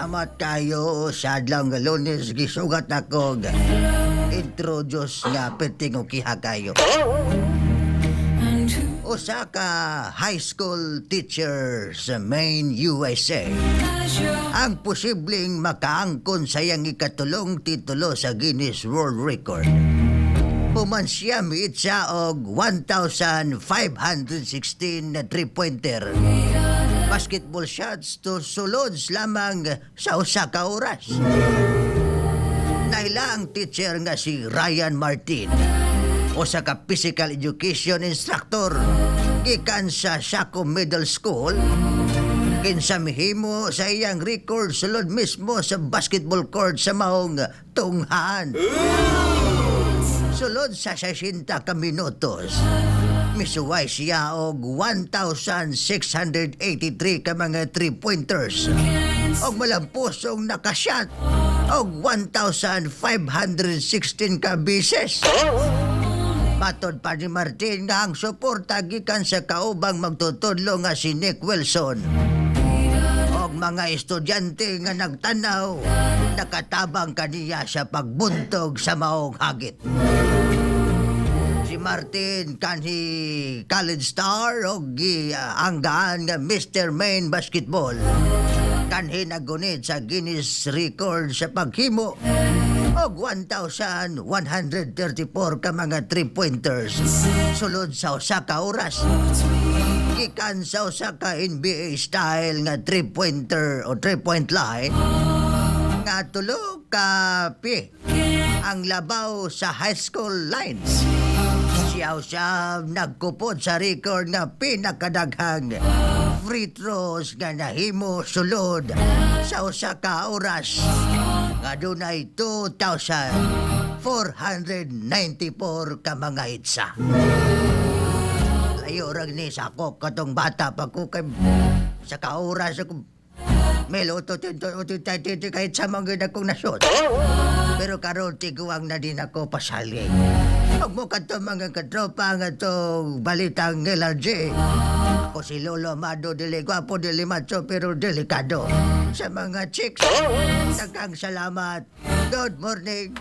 Salamat kayo sa adlaw nga Lunes, gisugat ako introduce nga perting kiha kayo. Usa ka high school teacher sa Maine, USA, ang posibleng makaangkon sa iyang ikatulong titulo sa Guinness World Record human siya miitsa og 1,516 na three-pointer basketball shots to sulod lamang sa usa ka oras. Naila ang teacher nga si Ryan Martin, usa ka physical education instructor gikan sa Saco Middle School, kinsa mihimo sa iyang record sulod mismo sa basketball court sa maong tunghaan. Sulod sa 60 ka minutos, misuway siya og 1,683 ka mga three-pointers og malampusong nakashot og 1,516 ka beses. Matod pa ni Martin nga ang suporta gikan sa kaubang magtutudlo nga si Nick Wilson og mga estudyante nga nagtanaw nakatabang kaniya sa pagbuntog sa maong hagit. Si Martin kanhi college star og gianggaan nga Mr. Maine Basketball. Kanhi nagunit sa Guinness Record sa paghimo og 1,134 ka mga three-pointers sulod sa usa ka oras. Gikan sa usa ka NBA style nga three-pointer o three-point line nga 3 ka pie ang labaw sa high school lines. Siya usab nagkupot sa record nga pinakadaghang free throws nga nahimo sulod sa usa ka oras nga dunay 2,494 ka mga itsa. Layo rag ni sa ako katong bata pa ko kay sa ka oras ako meloto tinto tinto kahit sa mga akong nasod. Pero karon tiguang na din ako pasali. Huwag mo kadto, mga katropa, nga itong balitang LRG. Ako si Lolo Amado, dili gwapo, dili macho, pero delikado sa mga chicks. Daghang salamat. Good morning.